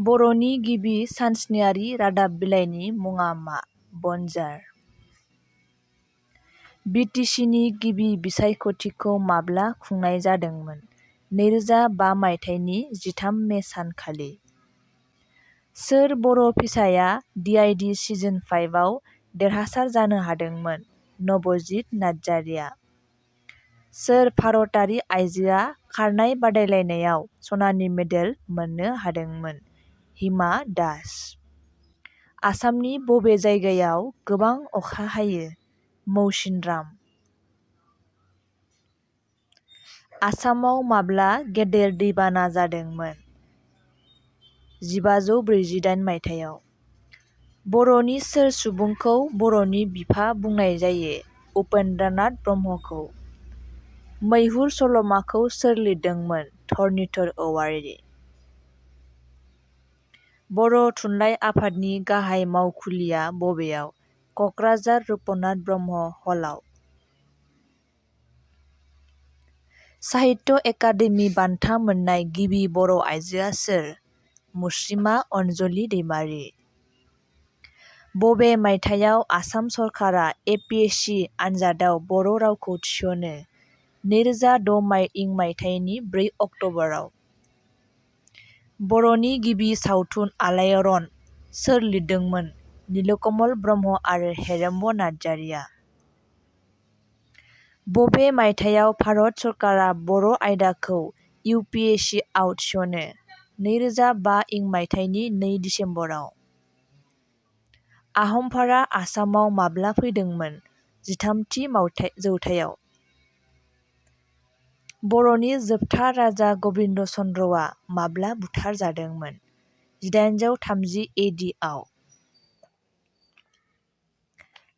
बर'नि गिबि सानस्नियारि रादाब बिलाइनि मुङा मा? बनजार। बिटिसिनि गिबि बिसायख'थिखौ माब्ला खुंनाय जादोंमोन? 2005 मायथाइनि 13 मे सानखालि। सोर बर' फिसाया DID सिजन 5 आव देरहासार जानो हादोंमोन? नबजित नार्जारिया। सोर भारतारि आइजोआ खारनाय बादायलायनायाव सनानि मेडेल मोननो हादोंमोन? हिमा दास। आसामनि बबे जायगायाव गोबां अखा हायो? मौसिनराम। आसामाव माब्ला गेदेर दैबाना जादोंमोन? 1548 मायथाइयाव। बर'नि सोर सुबुंखौ बर'नि बिफा बुंनाय जायो? उपेन्द्रनाथ ब्रह्मखौ। मैहुर सल'माखौ सोर लिरदोंमोन? धरनीधर औवारी। बर' थुनलाइ आफादनि गाहाय मावखुलिया बबेयाव? क'क्राझार रुपनाथ ब्रह्म हलआव। साहित्य एकाडेमि बान्था मोननाय गिबि बर' आइजोआ सोर? मुस्रिमा अनजलि दैमारि। बबे मायथाइयाव आसाम सरकारा APSC आनजादाव बर' रावखौ थिसनो? 2006 मायथाइनि 4 अक्ट'बराव। बर'नि गिबि सावथुन आलायारन सोर लिरदोंमोन? नीलकमल ब्रह्म आरो हेरेम्ब नार्जारिया। बबे मायथाइयाव भारत सरकारा बर' आयदाखौ UPSC आव थिसनो? 2005 मायथाइनि 2 दिसेम्बराव। आहमफोरा आसामाव माब्ला फैदोंमोन? 13थि जौथायाव। बर'नि जोबथा राजा गबिन्द चन्द्रआ माब्ला बुथारजादोंमोन? 1830 AD आव।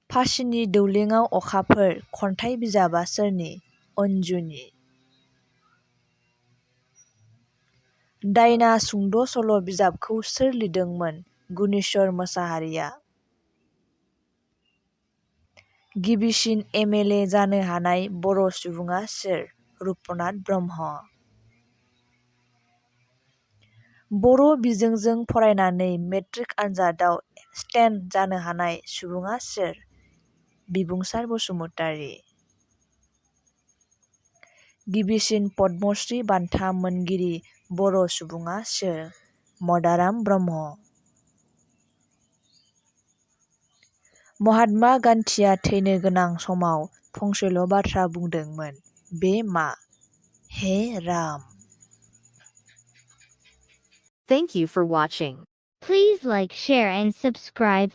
फासिनि दौलेङाव अखाफोर खन्थाइ बिजाबा सोरनि? अन्जुनि। दायना सुंद' सल' बिजाबखौ सोर लिरदोंमोन? गुनेश्वर मोसाहारिया। गिबिसिन MLA जानो हानाय बर' सुबुङा सोर? रुपनाथ ब्रह्म। बर' बिजोंजों फरायनानै मेट्रिक आनजादाव स्टेन्ड जानो हानाय सुबुङा सोर? बिबुंसार बसुमतारी। गिबिसिन पद्मश्री बान्था मोनगिरि बर' सुबुङा सोर? मदाराम ब्रह्म। महात्मा गान्धीया थैनो गोनां समाव फंसेल' बाथ्रा बुंदोंमोन, बे मा? हे Ram. Thank you for watching. Please like, share and subscribe.